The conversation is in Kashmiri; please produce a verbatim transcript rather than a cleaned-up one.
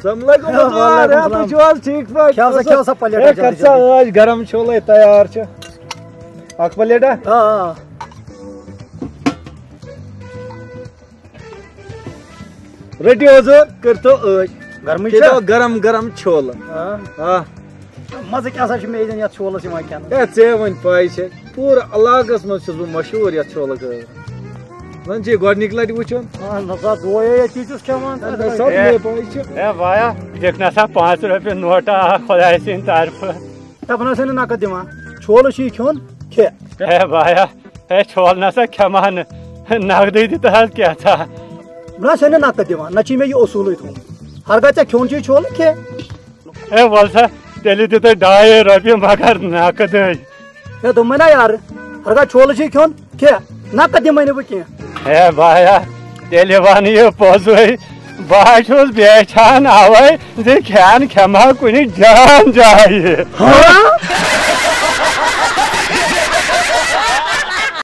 السلام علیکم، وعلیکم السلام۔ تُہۍ چھِو حظ ٹھیٖک پٲٹھۍ؟ کھیٚو سا، کھیٚو سا پلیٹ ہے، اکھ کر جلدی سا جلدی۔ عٲش، گرم چھولے تیار چھُ۔ اکھ پلیٹ ہا؟ آ، آ۔ رٔٹِو حضور، کٔرتو عٲش۔ گرمٕے کھیٚیِو چھا؟ گرم گرم چھولہٕ۔ آ۔ آ۔ مزٕ کیٛاہ سا چھُ مےٚ ییٚتٮ۪ن یتھ چھولس یِوان کھٮ۪نہٕ؟ ہے، ژےٚ وۄنۍ پاے چھےٚ، پوٗرٕ علاقس منٛز چھُس بہٕ مشہوٗر یتھ چھولہٕ خٲطرٕ۔ زن چھِ گۄڈنِکۍ لٹہِ وُچھُن۔ اہن حظ، آ، دۄہے ییٚتی چھُس کھٮ۪وان۔ اہن حظ، سب مےٚ پاے چھِ۔ ہے بایا، دِکھ نہ سا پانٛژھ رۄپیہِ نوٹا اکھ خۄداے سٕنٛدِ طرفہٕ۔ دپان ٲسۍ نہٕ نقد دِوان، چھولہٕ چھُے کھیوٚن، کھے۔ ہے بایا، ہے چھولہٕ نہ سا کھٮ۪مہٕ ہا نہٕ، نقدٕے دِ تہٕ حظ کینٛژھا۔ نہ، ژےٚ نہٕ نقد دِوان، نہ چھُے مےٚ یہِ اصوٗلٕے تھوٚومُت۔ ہرگاہ ژےٚ کھیوٚن چھُے چھولہٕ، کھے۔ ہے وَل سا، تیٚلہِ دِ تُہۍ ڈاے رۄپیہِ مگر نقدٕے۔ ہے دوٚپمَے نا یارٕ، ہرگاہ چھولہٕ چھُے کھیوٚن، کھے، نقد دِمَے نہٕ بہٕ کینٛہہ۔ ہے بایا، تیٚلہِ وَنہٕ یہِ پوٚزُے، بہٕ ہا چھُس بیچھان اَوَے زِ کھٮ۪ن کھٮ۪مہٕ ہا کُنہِ جان جایہِ۔ ہاں؟